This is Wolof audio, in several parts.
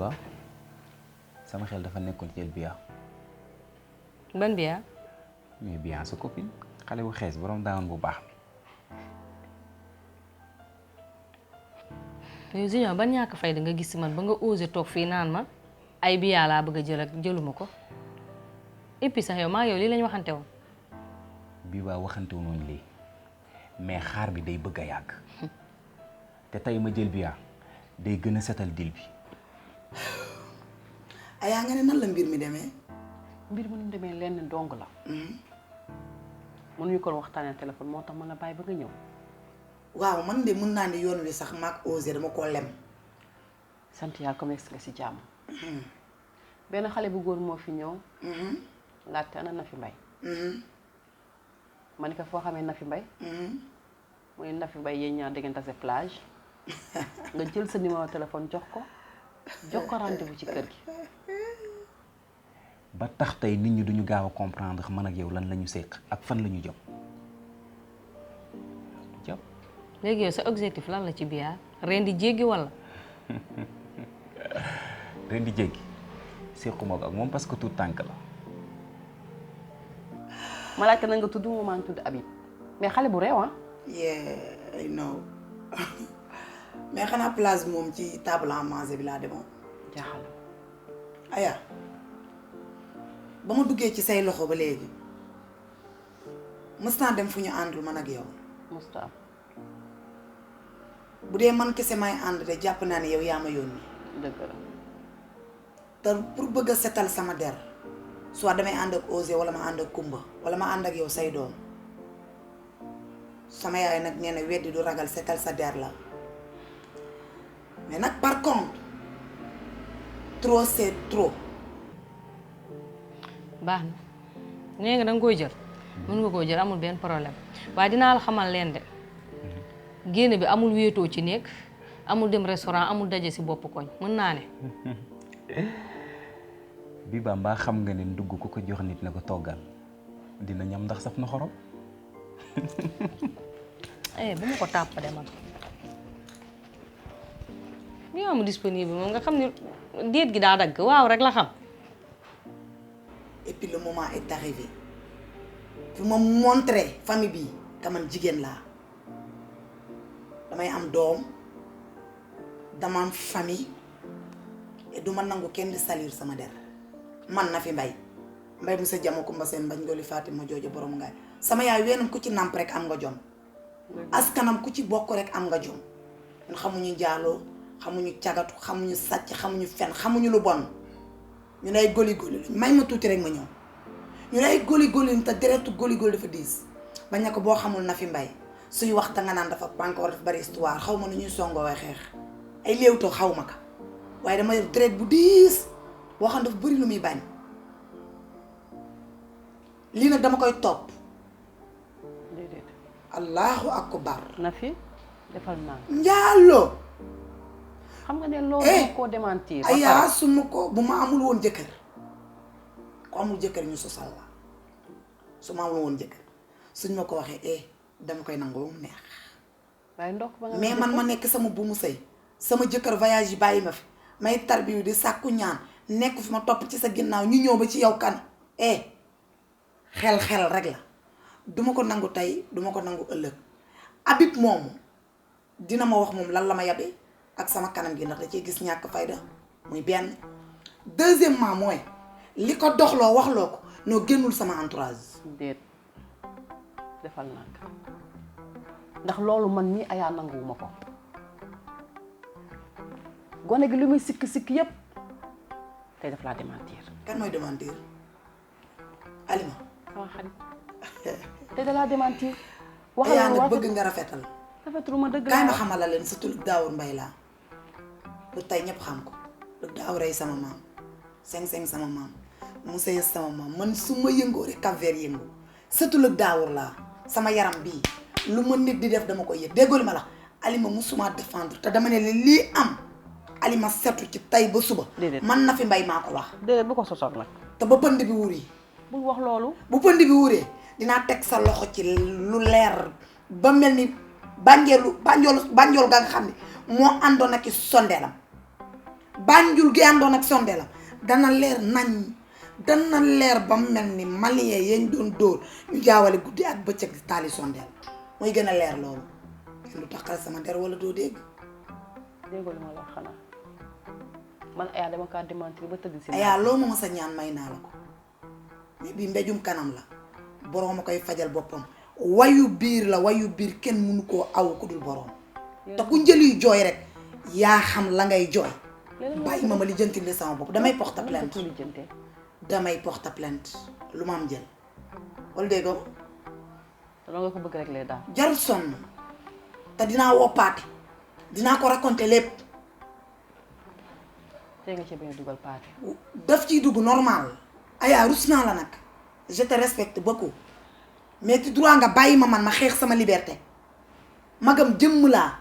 Biba sama xel dafa nekkoon ci Bia. ban Bia. mais Bia sa copine xale bu xees borom daan bu baax bi. yow Junior ban ñàkk fayda nga gis ci man ba nga osé toog fii naan ma ay Bia laa bëgg a jël ak jëluma ko et puis sax yow maa yow lii lañ waxante woon. Biba waxante wu noonu lii mais xaar bi day bëgg a yàgg te tey ma jël Bia day gën a setal dil bi. ayaa nga ne nan la mbir mi demee. mbir mu demee lenn dong la. mënuñu ko waxtaanee téléphone moo tax mën a bàyyi ba nga ñëw. waaw man de mën naa ne yoon wi sax maak osé dama koo lem. sant yàlla comme nga si jàmm. benn xale bu góor moo fi ñëw. laajte ana Nafi Mbaye. ma ne ko foo xamee Nafi Mbaye. muy Nafi Mbaye yéen ñaar dangeen tase plage. nga jël sa numéro téléphone jox ko rendez-vous ci kër gi. ba tax tey nit ñi duñu gaaw a comprendre man ak yow lan la ñu séq ak fan la ñu jëm. léegi yow sa objectif lan la ci Bia ren di jéggi walla. ren di jéggi séquma ko ak moom parce que tout tànk la. ma laajte na nga tudd mu maa ngi tudd Habib mais xale bu réew ah. yeah I know mais xanaa place bi moom ci table à manger bi laa demoon. jaaxal. aya ba ma duggee ci say loxo ba léegi mës naa dem fu ñu àndul man ak yow. musta am. bu dee man kese may ànd de jàpp naa ne yow yaa ma yónni. dëgg la. te pour bëgg a setal sama der soit damay ànd ak Osé wala ma ànd ak Kumba wala ma ànd ak yow say doom sama yaay nag nee na weddi du ragal setal sa der la mais nag par contre trop c'est trop. baax na nee nga danga koy jël mën nga koo jël amul benn problème waaye dinaa la xamal leen de génn bi amul wéetoo ci nekk amul dem restaurant amul daje si bopp koñ mën naa ne. Biba mbaa xam nga ne ndugg ku ko jox nit na ko toggal dina ñam ndax saf na xorom. bu ma ko tàppale man bi nga am disponible moom nga xam ne déet gi daa dagg waaw rek la xam. et puis le moment est arrivé fi ma montré famille bi ka man jigéen laa damay am doom dama am famille et du ma nangu kenn di salir sama der man Nafi Mbaye Mbaye mu sa jamo Kumba seen bañ ngoli Fatima joojo borom ngaay sama yaay weenam ku ci nàmp rek am nga jom askanam ku ci bokk rek am nga jom ñun xamuñu jaaloo xamuñu cagatu xamuñu sàcc xamuñu fen xamuñu lu bon ñu lay goli goli lañ may ma tuuti rek ma ñëw ñu lay goli goli te deretu goli goli dafa diis bañ ne ko boo xamul Nafi Mbaye suy wax danga naan dafa pànk war dafa bari histoire xaw ma nu ñuy songoo way xeex ay léewtoo xaw ma ko waaye dama yor deret bu diis boo xam dafa bëri lu muy bañ lii nag dama koy topp. déedéet. allahu akbar. Nafi defal naa. njaaloo. xam nga ne loolu moo koo démentir. ayaa su ma ko bu ma amul woon jëkkër ku amul jëkkër ñu sosal la su ma amul woon jëkkër suñ ma ko waxee dama koy nangu mu neex. waaye ndox ba nga mais man ma nekk sama bu mu sëy sama jëkkër voyage yi bàyyi ma fi may tarbiyu di sàkku ñaan nekk fi ma topp ci sa ginnaaw ñu ñëw ba ci yow kan xel rek la duma ko nangu tey duma ko nangu ëllëg Habib moomu dina ma wax moom lan la ma yabee ak sama kanam gi ndax da cee gis ñàkk fayda muy benn deuxièmement mooy li ko doxloo waxloo ko noo génnul sama entourage. déet defal naa ko ndax loolu man mii ayaa nanguwuma ko gone gi lu muy sikk yépp tey daf laa démentir. kan mooy démentir Alima. waaw xarit tey da laa démentir. waxal nga bëgg nga rafetal. rafetul ma dëgg kaay ma xamal la leen surtout Daawur Mbay laa lu tey ñëpp xam ko lu Daawuray sama maam seng sama maam mu sëy sama maam man su ma yëngoo rek Cap-Vert yëngu surtout lu Daawur laa sama yaram bii lu ma nit di def dama koy yëg déggoo ma la Alima musuma défendre te dama ne lii am Alima setu ci tey ba suba. man Nafi Mbaye maa ko wax. déedéet bu ko sosol nag. te ba pënd bi wuri. bul wax loolu. bu pënd bi wuree dinaa teg sa loxo ci lu leer ba mel ni banjool ga nga xam ne moo àndoon ak i sondeelam Banjul gi àndoon ak Sondela dana leer nañ dana leer ba mel ni malien yañ doon dóor ñu jaawale guddi ak bëccëg di taali Sondela mooy gën a leer loolu lu taxal sama der wala doo dégg. déggoo li ma la wax xanaa man Aya dama kaa démentir ba tëdd si. Aya loo ma mës a ñaan may naa la ko mais bii mbéjum kanam la boroom a koy fajal boppam wayu biir la wayu biir kenn mënu koo aw ku dul boroom te ku njëliy jooy rek yaa xam la ngay jooy. bàyyi ma lijjanti li sama bopp damay porte plainte damay porte plainte lu ma am jël wala déggoo. loolu nga ko bëgg rek lay daal. jarul sonn te dinaa woppaate dinaa ko raconter lépp. tey nga ci bañ a dugal paate. daf ciy dugg normal. Aya rus naa la nag je te respecte beaucoup mais tu droit nga bàyyi ma man ma xeex sama liberté magam jëmm laa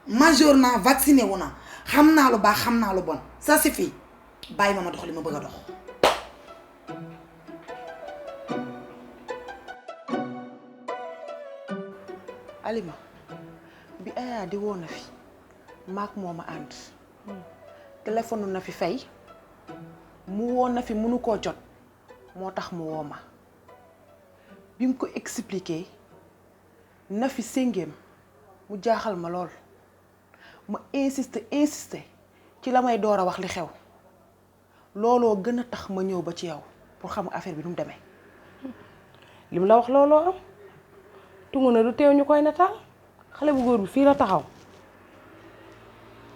majeur naa vacciné wu naa xam naa lu baax xam naa lu bon ça suffit bàyyi ma dox li ma bëgg a dox. Alima bi Aya di woo na fi maak mooma ànd téléphone na fi fay mu woo na fi mënu koo jot moo tax mu woo ma bi mu ko expliqué na fi séngéem mu jaaxal ma lool ma insister ci la may door a wax li xew looloo gën a tax ma ñëw ba ci yow pour xam affaire bi nu mu demee. lim la wax looloo am tungu na du teew ñu koy nataal xale bu góor bi fii la taxaw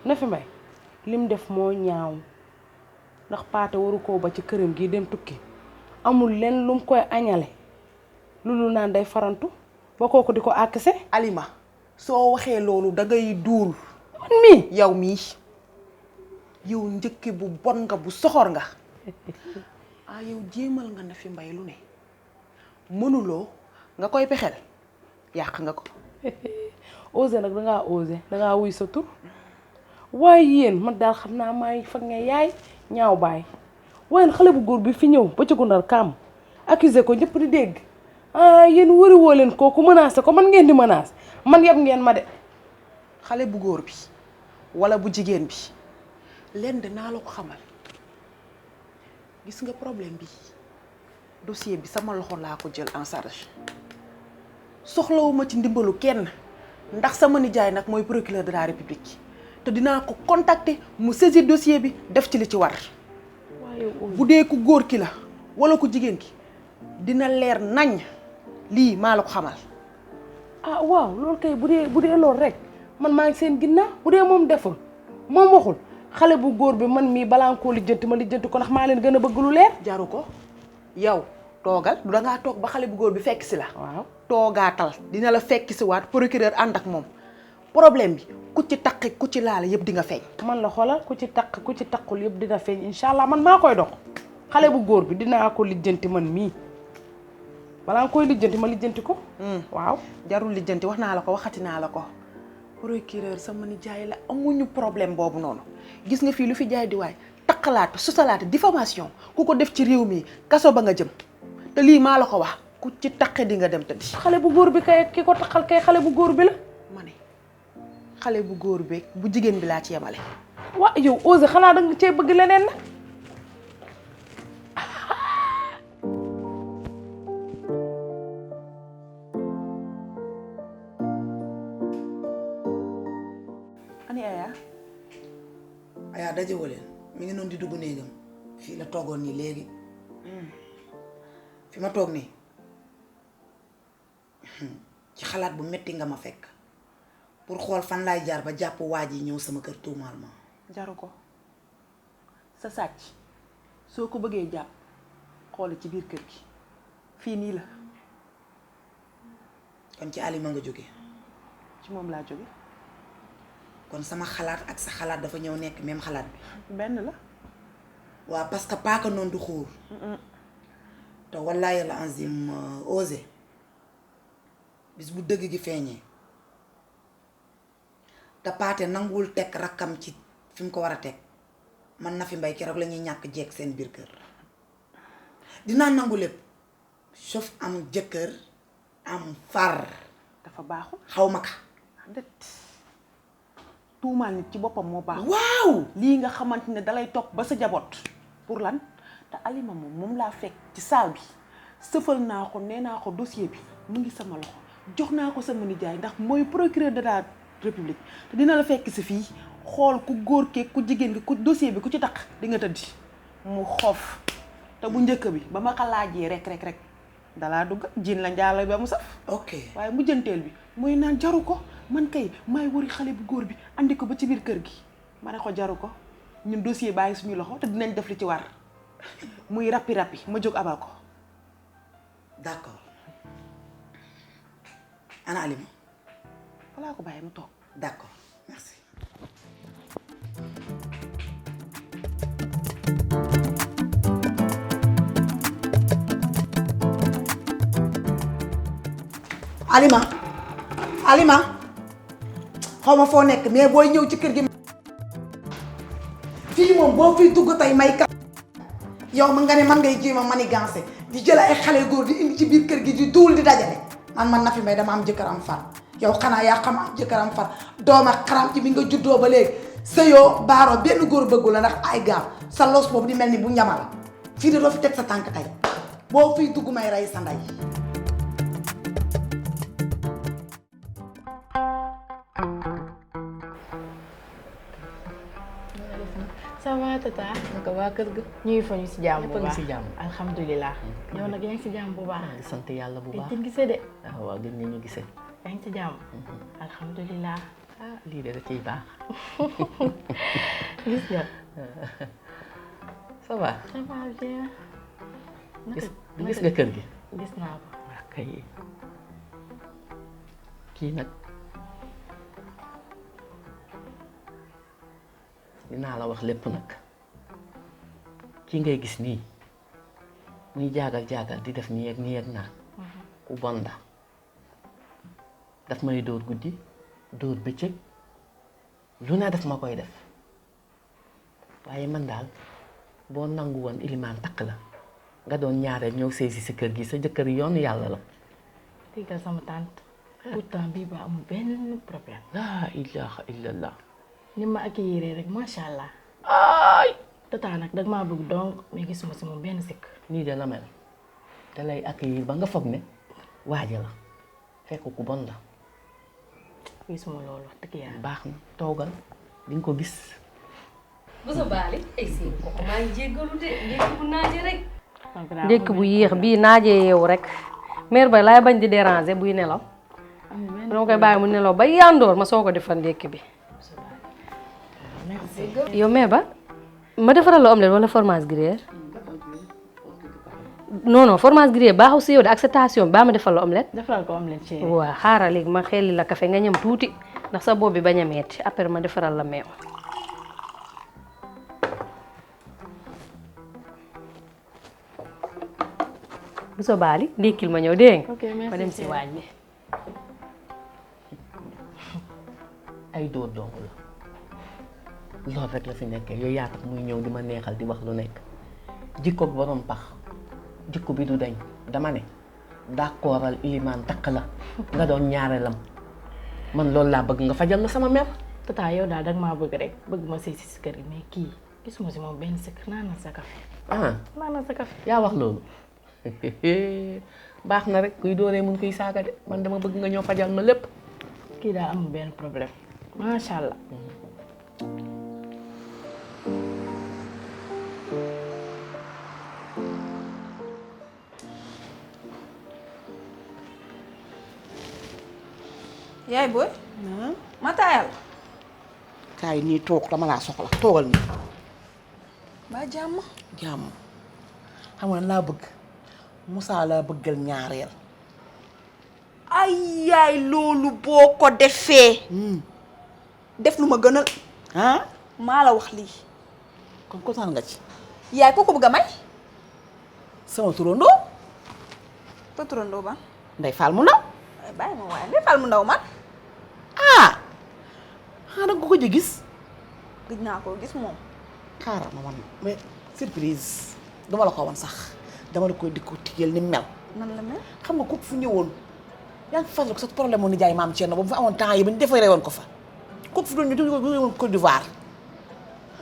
na fi mbay lim def moo ñaaw ndax paate waru koo ba ci këram gi dem tukki amul lenn lum koy añale lu naan day farantu ba kooku di ko àkkise. Alima soo waxee loolu dangay duul. man mii yow mii yow njëkke bu bon nga bu soxor nga ah yow jéemal nga na fi mbay lu ne mënuloo nga koy pexel yàq nga ko. osé nag dangaa osé dangaa wuy sa tur waaye yéen man daal xam naa maay fag nga yaay ñaaw baay waaye xale bu góor bi fi ñëw ba ci gundar kàmm accusé ko ñëpp di dégg ah yéen wari woo leen kooku menacé ko man ngeen di menacé man yab ngeen ma de. xale bu góor bi walla bu jigéen bi leen dinaa la ko xamal gis nga problème bi dossier bi sama loxo laa ko jël en charge soxlawuma ci ndimbalu kenn ndax sama nijaay nag mooy procureur de la république te dinaa ko contacter mu saisir dossier bi def ci li ci war. bu dee ku góor ki la walla ku jigéen ki dina leer nañ lii maa la ko xamal. ah waaw loolu kay bu dee loolu rek man maa ngi seen ginnaaw bu dee moom deful moom waxul xale bu góor bi man mii balaa nga koo lijjanti ma lijjanti ko ndax maa leen gën a bëgg lu leer. jaru ko yow toogal du dangaa toog ba xale bu góor bi fekk si la. waaw toogaatal dina la fekk si waat procureur ànd ak moom problème bi ku ci taqi ku ci laale yëpp di nga feeñ. man la xoolal ku ci taq ku ci taqul yëpp dina feeñ incha allah man maa koy dox xale bu góor bi dinaa ko lijjanti man mii balaa nga koy lijjanti ma lijjanti ko. waaw jarul lijjanti wax naa la ko waxati naa la ko. procureur sama nijaay la amuñu problème boobu noonu gis nga fii lu fi jaay di waay taqalaate susalaate diffamation ku ko def ci réew mi kaso ba nga jëm te lii maa la ko wax ku ci taqe di nga dem tëddi. xale bu góor bi kay ki ko taqal kay xale bu góor bi la. ma ne xale bu góor beeg bu jigéen bi laa ci yemale. waa yow Ose xanaa danga cee bëgg leneen nag. ani Aya. Aya dajewoo leen mi ngi noonu di dugg néegam fii la toogoon nii léegi fi ma toog nii ci xalaat bu metti nga ma fekk pour xool fan laay jaar ba jàpp waa ji ñëw sama kër tuumaal ma. jaru ko sa sàcc soo ko bëggee jàpp xool ci biir kër gi fii nii la. kon ci Alima nga jóge ci moom laa jóge. kon sama xalaat ak sa xalaat dafa ñëw nekk même xalaat bi. benn la. waaw parce que paaka noonu du xuur. te wallaahi la anzim Ose bis bu dëgg gi feeñee te paate nanguwul teg rakkam ci fi mu ko war a teg man na fi mbay keroog la ñuy ñàkk jeeg seen biir kër dinaa nangu lépp sauf am jëkkër am far dafa baaxul xaw ma ka dët tuumaal nit ci boppam moo baax. waaw lii nga xamante ne dalay topp ba sa jaboot pour lan te Alima moom laa fekk ci salle bi sëfal naa ko nee naa ko dossier bi mu ngi sama loxo jox naa ko sama nijaay ndax mooy procureur de la république te dina la fekk si fii xool ku góor kee ku jigéen gi ku dossier bi ku ci taq di nga tëddi mu xoof te bu njëkk bi ba ma ko laajee rek dalaa dugg jiin la njaalo ba mu saf. ok waaye mujjanteel bi muy naan jaru ko man kay maay wari xale bu góor bi andi ko ba ci biir kër gi ma ne ko jaru ko ñun dossier bàyyi suñu loxo te dinañ def li ci war muy rappi ma jóg abal ko. d'accord ana Alima. balaa ko bàyyi mu toog. d'accord merci. Alima xaw ma foo nekk mais booy ñëw ci kër gi fii moom boo fii dugg tey may kat yow ma nga ne man ngay jéem a manigancé di jël ay xale góor di indi ci biir kër gi di duul di dajale man Nafi Mbaye dama am jëkkër am far yow xanaa yaa xam am jëkkër am far dooma xaram ci bi nga juddoo ba léegi sëyoo baaroo benn góor bëggu la ndax ay gaaw sa los boobu di mel ni bu njamal fii de doo fi teg sa tànk tey boo fii dugg may rey sa ndey. ça va tata. naka waa kër ga. ñu ngi fa ñu si jàmm bu ñëpp a ngi baax si jàmm. alhamdulilah. yow nag yaa ngi si jàmm bu baax. maa ngi sant yàlla bu baax. gëj gisee de. waaw gën nañu gisee. yaa ngi si jàmm. alhamdulilah. ah lii de da ciy baax. gis nga. ça va. ça va bien. gis nga kër gi. gis naa ko. waa kay kii nag dinaa la wax lépp nag kii ngay gis nii muy jaagal di def nii ak naa ku bon la daf may dóor guddi dóor bëccëg lu ne daf ma koy def waaye man daal boo nangu woon ilimaan takk la nga doon ñaareel ñëw seesi si kër gi sa jëkkër yoonu yàlla la. déggal sama tante. pourtant bii ba amul benn problème. laa ilaha illallah. ni ma accueillir rek macha allah. ay tata nag dag maa bëgg donc mais gisuma si moom benn sikk. nii de la mel da lay accueillir ba nga foog ne waaja la fekk ku bon la. gisuma loolu wax dëgg yàlla. baax na toogal di nga ko gis. bu sa baali ay si ko maa ngi jéggalu de ndékki bu naaje rek. ndékk bu yéex bii naajee yow rek mère bay laay bañ di déranger buy nelaw dama koy bàyyi mu nelaw ba yandoor ma soo ko defal ndékki bi. yow mère ba ma defaral la omelette wala fromage gruyère. non fromage gruyère baaxul si yow de acceptation bi baa ma defal la omelette. defaral ko omelette chérie. waaw xaaral léegi ma xelli la café nga ñam tuuti ndax sa bopp bi bañ a metti après ma defaral la meew. bu soo baali ndékkil ma ñëw dégg nga. ok merci ma dem si waañ bi. ay dóor dong la loolu rek la fi nekkee yooyu yaa tax muy ñëw di ma neexal di wax lu nekk jikko borom pax jikko bi du dañ dama ne d'accordal ilimaan takk la nga doon ñaareelam man loolu laa bëgg nga fajal ma sama mer. tata yow daal dag maa bëgg rek bëgg ma sëy si kër gi mais kii gisuma si moom benn sikk naanal sa café. naanal sa café. yaa wax loolu baax na rek kuy dooree mun kuy saaga de man dama bëgg nga ñëw fajal ma lépp. kii daal amul benn problème macha allah. yaay booy. ma taayal. kaay nii toog dama laa soxla toogal nii. ba jàmm. jàmm xam nga laa bëgg Moussa laa bëggal ñaareel. ay yaay loolu boo ko defee. def lu ma gënal. ah maa la wax lii. kon kontaan nga ci. yaay ko bëgg a may. sama turandoo. sa turandoo ba. Ndey Fall mu ndaw. bàyyi ma waaye Ndey Fall mu ndaw man. ah xaaral nga ko ci gis. gëj naa koo gis moom. xaaral ma man mais surprise dama la ko woon sax dama la koy di ko tigeel ni mel. nan la mel. xam nga kooku fu ñëwoon yaa ngi fàttaliku sa problème mu nijaay maam Thierno boobu fa amoon temps yi ba ñu defaree woon ko fa. kooku fi doon ñu jóge Côte d'Ivoire.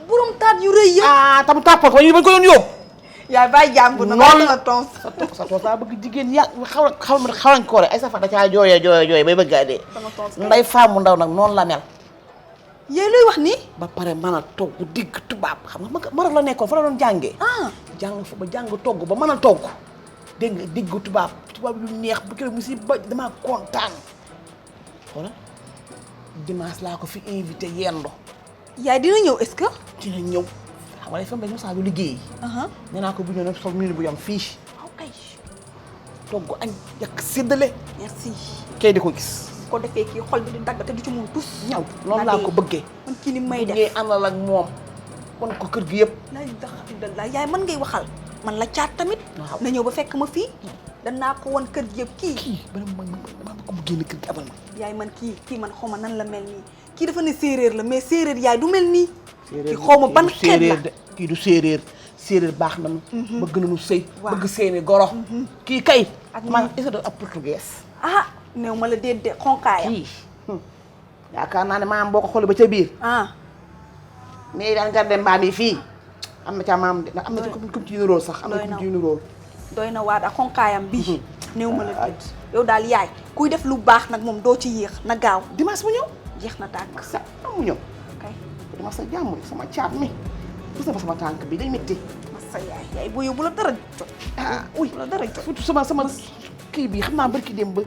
borom taat yu rëy yëpp. ah tamu tàppal ko ñu bañ ko doon yóbbu. yaay bàyyi jàmbur na noonu la tons. sa toos daa bëgg jigéen ya xaw nañ ko rek ay sa fa da caa jooyee bay bëgg a dee. nday faamu ndaw nag noonu la mel. yaay luy wax ni. ba pare mën a togg digg tubaab xam nga Maroc la nekkoon fa la doon jàngee. jàng fa ba jàng togg ba mën a togg dégg nga digg tubaab yu neex bu keroog mu si ba damaa kontaan. voilà dimanche laa ko fi invité yendo. yaay dina ñëw est-ce que. dina ñëw xam nga dafa mbéy Moussa du liggéey. nee naa ko bu ñëw nag sol minu bu yam fii. ok. togg añ yàq séddale. merci. kay di ko gis. ko defee kii xol bi di dagg te du ci mun tus. ñaw noonu laa ko bëggee. man kii ni may def ngay àndal ak moom wan ko kër gi yëpp. la yaay man ngay waxal man la caat tamit. na ñëw ba fekk ma fii. danaa ko wan kër gi yëpp kii. damaa bëgg mu génn kër gi abal ma. yaay man kii man xaw ma nan la mel nii kii dafa ne séeréer la mais séeréer yaay du mel nii. kii xaw ma ban xeet la kii du séeréer séeréer baax nañu. bëgg nañu sëy. bëgg seeni goro. kii kay. ak man est-ce que ab portugais. ah néew ma la déedéet xonkaayam. yaakaar naa ne maam boo ko xoolee ba ca biir. mais daan nga dem mbaam yi fii am na ca maam de am na ci comme ci niróol sax. am na comme ci niróol. doy na waat ak xonkaayam bii. néew ma la déet yow daal yaay kuy def lu baax nag moom doo ci yéex na gaaw. dimanche mu ñëw. jeex na tàkk sa mu ñëw. kay dama sa jàmm sama caat mi gis nga sama tànk bi day métti. sa yaay boo yow bu la dara jot. uy bu la dara jot surtout sama kii bi xam naa barki dem ba.